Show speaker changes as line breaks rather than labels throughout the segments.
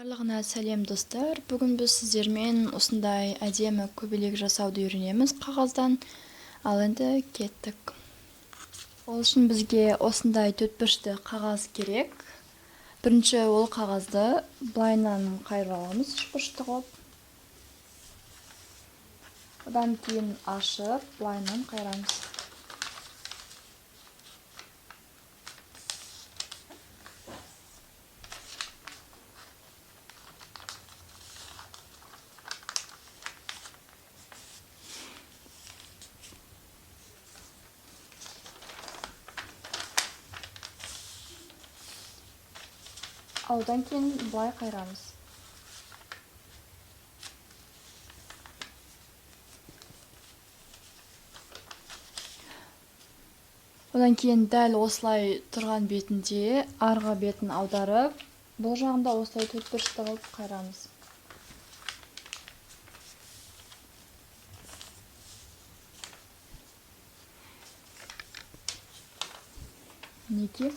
Барлығына сәлем, достар! Бүгін біз сіздермен осындай әдемі көбелек жасауды үйренеміз қағаздан. Ал енді кеттік. Ол үшін бізге осындай төртбұрышты қағаз керек. Бірінші ол қағазды былайынан қайырып аламыз, үшбұрышты қылып. Одан кейін ашып, былайынан қайырамыз. Одан кейін былай қайырамыз. Одан кейін дәл осылай тұрған бетінде арғы бетін аударып, бұл жағында осылай төртбұрышты қылып қайырамыз. Мінекей.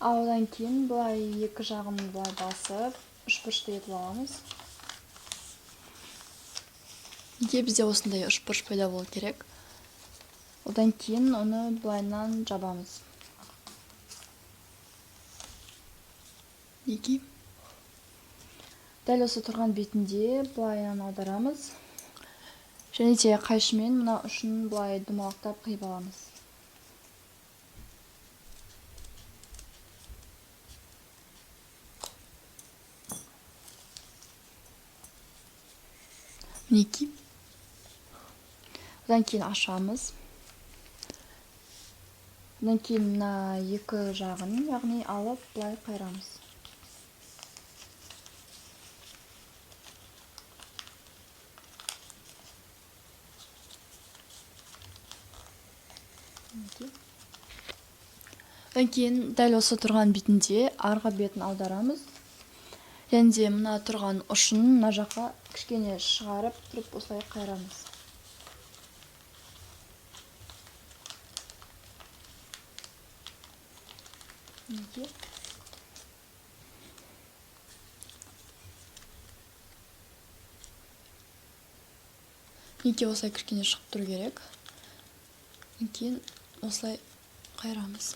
Ал одан кейін былай екі жағын былай басып, үшбұрышты етіп аламыз. Неге бізде осындай үшбұрыш пайда болу керек? Одан кейін оны былайынан жабамыз. Неге? Дәл осы тұрған бетінде былайынан аударамыз. Және де қайшымен мына ұшын былай домалақтап қиып аламыз. Мінекей. Одан кейін ашамыз. Одан кейін мына екі жағын, яғни алып былай қайырамыз. Мінекей. Одан кейін дәл осы тұрған бетінде арғы бетін аударамыз. Және де мына тұрған ұшын мына жаққа кішкене шығарып тұрып осылай қайырамыз. Мінекей. Мінекей, осылай кішкене шығып тұру керек. Одан кейін осылай қайырамыз.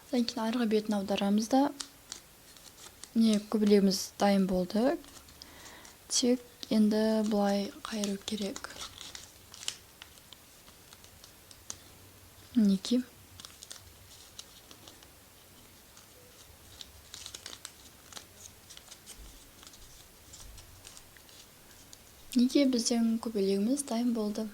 Одан кейін арғы бетін аударамыз да, міне, көбелегіміз дайын болды. Тек енді былай қайыру керек. Мінекей. Неге біздің көбелегіміз дайын болды.